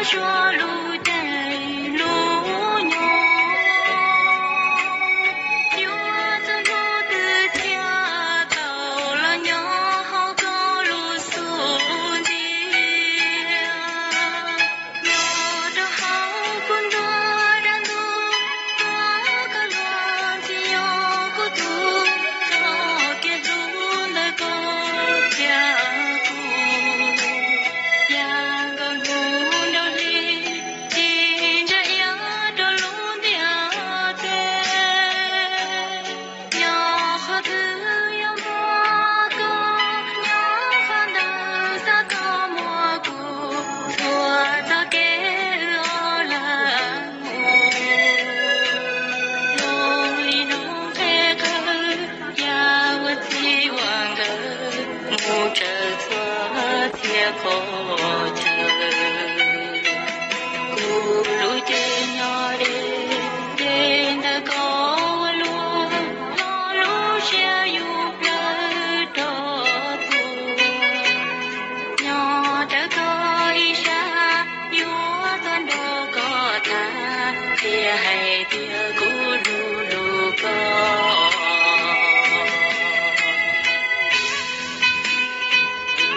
tsuas lub caij lub nyoog, yuav txog hnub twg thiaj tau los nyob hauv koj lub xub ntiag. Nyob rau hauv kuv nruab dab ntub, tuav koj luag ntxhi nyob kuv tus, txoj kev hlub ntawm koj thiab kuv, yam nkaus hnub nraug hli, tsis ntsa iab rau lub ntiaj teb. Yog qhov twg yuav muab koj, yog qhov ntawd xav tau muab kuv, txhua txoj kev wb ob leeg mus, zoo li noob qes qawv, yam ua txij ua nkawm, mus raws txhua txhia qhov